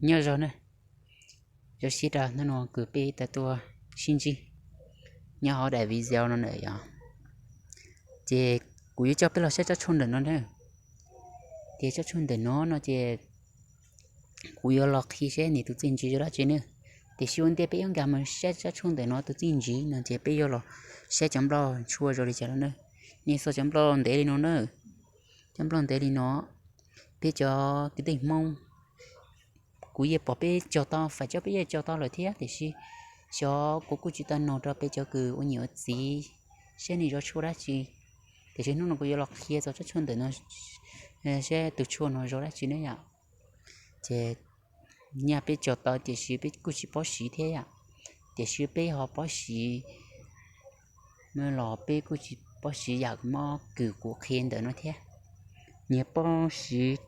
Nyob zoo na, zoo siab rau hnub no kws peb tau tuaj sib ntsib nyob hauv daim video no na yom. Ces kuv yuav coj peb los saib tsob tshuaj ntawm no na. Ces tsob tshuaj ntawm no no ces kuv yuav los qhia seb nws tus txiaj ntsig zoo dab tsi na. Tiam sis ua ntej peb yuav nkag mus saib tsob tshuaj ntawm no tus txiaj ntsig no ces peb yuav los saib cov nplog tshuaj zoo li cas no na. Nej xauj cov nplog ntev li no na, cov nplog ntev li no, peb cov kwv tij Hmoob, kuv yeej pom peb cog tau, feem coob peb yeej cog tau lawm thiab, tiam sis xyov kuv kuj tsis tau nug rau peb cov kws ua niam ua txiv seb nws zoo tshuaj dab tsi. Tiam sis hnub no kuv yuav los qhia txog tsob tshuaj ntawm no seb tus tshuaj no zoo dab tsi ne yom. Ces nyaj peb cog tau tiam sis peb kuj tsis paub siv thiab yom. Tiam sis peb ho paub siv, no los peb kuj tsis paub siv yam mob kws kuv qhia ntawm no thiab. Nyias paub siv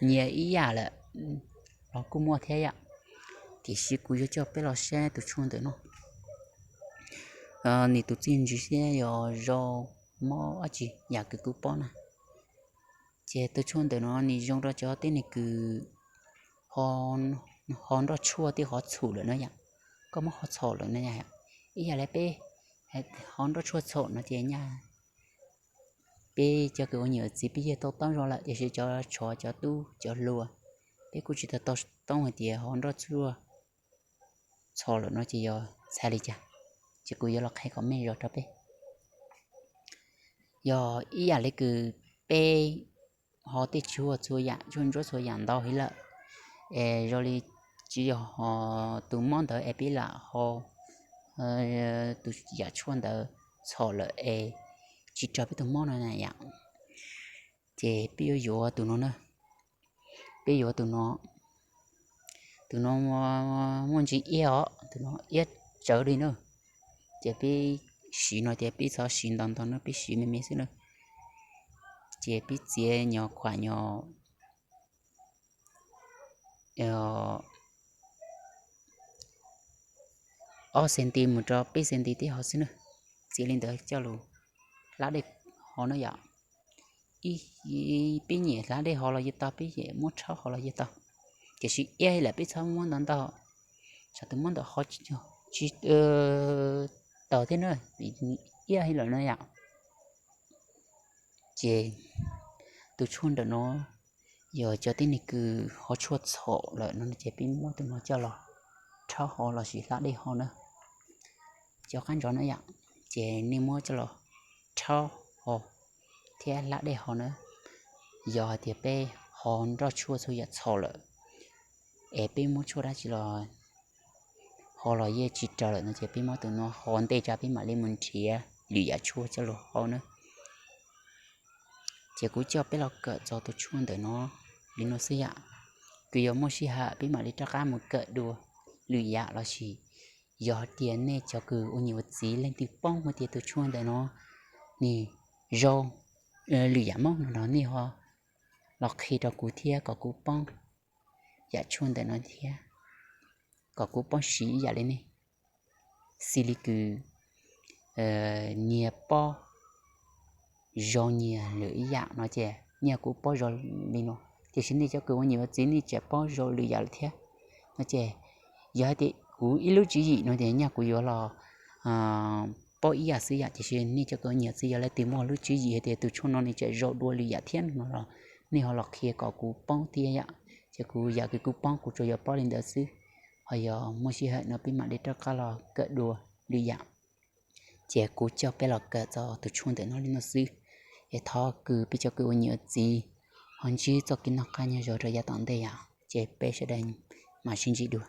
nyias ib yam lawm los kuj muaj thiab yom. Tiam sis kuv yuav coj peb los saib tus tshuaj ntawm no, nws tus txiaj ntsig thiab yog zoo mob dab tsi yam kws kuv paub na. Ces tus tshuaj ntawm no nws zoo rau cov tib neeg kws ho nroj tshuaj thiab ho txhum lawm na yom. Koj muab ho txhom lawm na yom, ib yam li peb ho nroj tshuaj txhom no ces nyaj peb cov kws ua niam ua txiv peb yeej tau taub zoo lawm, tiam sis cov tsov cov tub cov hluas peb kuj tsis tau taub hais tias ho nroj tshuaj txhom lawm no ces yog txhais li cas. Ces kuv yuav los qhia kom meej zoo rau peb. Yog ib yam li kws peb ho tej tshuaj txhua yam, tshuaj ntsuab txhua yam ntau heev lawm, es zoo li tsis yog ho tus mob ntawd es peb lam ho tus yam tshuaj ntawd txhom lawm es tsis raug peb tus mob no na yom. Ces peb yuav yuav tus no na, peb yuav tus no, tus no muaj ntsis iab os, tus no iab tsawv li na. Ces peb siv no ces peb txhob siv ntau ntau na, peb siv me me xwb na. Ces peb txiav nyuag khuam nyuag ob xenti mus rau peb xenti tib ho xwb na. Txiav li ntawd coj lug hlab dej ho na yom. Peb nyiam hlab dej ho los yeej tau, peb nyiam muab rhaub ho los yeej tau. Tiam sis iab lawm peb txhob muab ntau ntau, tsam tus mob ntawd ho tsis tau thiab na, iab lawm na yom. Ces tus tshuaj ntawm no yog cov tib neeg kws ho tshuaj txhom lawm no ces peb muab tus no coj los rhaub ho lossis hlab dej ho na. Cov qab ntsos na yom, ces nej muab coj los rhaub ho thiab hlab dej ho na. Yog hais tias peb ho nroj tshuaj txhua yam txhom lawm es peb muab tshuaj dab tsi los ho los yeej tsis raug lawm no ces peb muab tus no ho ntej tso peb mam li mus nrhiav lwm yam tshuaj coj lug ho na. Ces kuv coj peb los kawm txog tus tshuaj ntawm no li no xwb yom. Kws yog muaj sij hawm peb mam li rov qab mus kawm dua lwm yam lossis yog hais tias nej cov kws ua niam ua txiv leej twg paub hais tias tus tshuaj ntawm no nws zoo lwm yam mob no los nej ho los qhia rau kuv thiab kom kuv paub yam tshuaj ntawm no thiab, kom kuv paub siv ib yam li nej. Xws li kws nyias paub zoo nyias lwm ib yam no ces nyaj kuv paub zoo li no, tiam sis nej cov kws ua niam ua txiv nej tseem paub zoo lwm yam lawm thiab no ces yog hais tias kuv ib lub tswv yim no ces nyaj kuv yuav los paub ib yam xwb yom. Tiam sis nej cov kws ua niam txiv yog leej twg muaj lub tswv yim hais tias tus tshuaj no nws tseem zoo dua lwm yam thiab no los nej ho los qhia kom kuv paub thiab yom. Ces kuv yam kws kuv paub kuv tsuas yog paub li ntawd xwb, ho yog muaj sij hawm no peb mam li rov qab los kawm dua lwm yam. Ces kuv coj peb los kawm txog tus tshuaj ntawm no li no xwb. Es thov kws peb cov kws ua niam ua txiv ho ntsib txoj kev noj qab nyob zoo rau yav tom ntej yom. Ces peb sawv daws mam sib ntsib dua.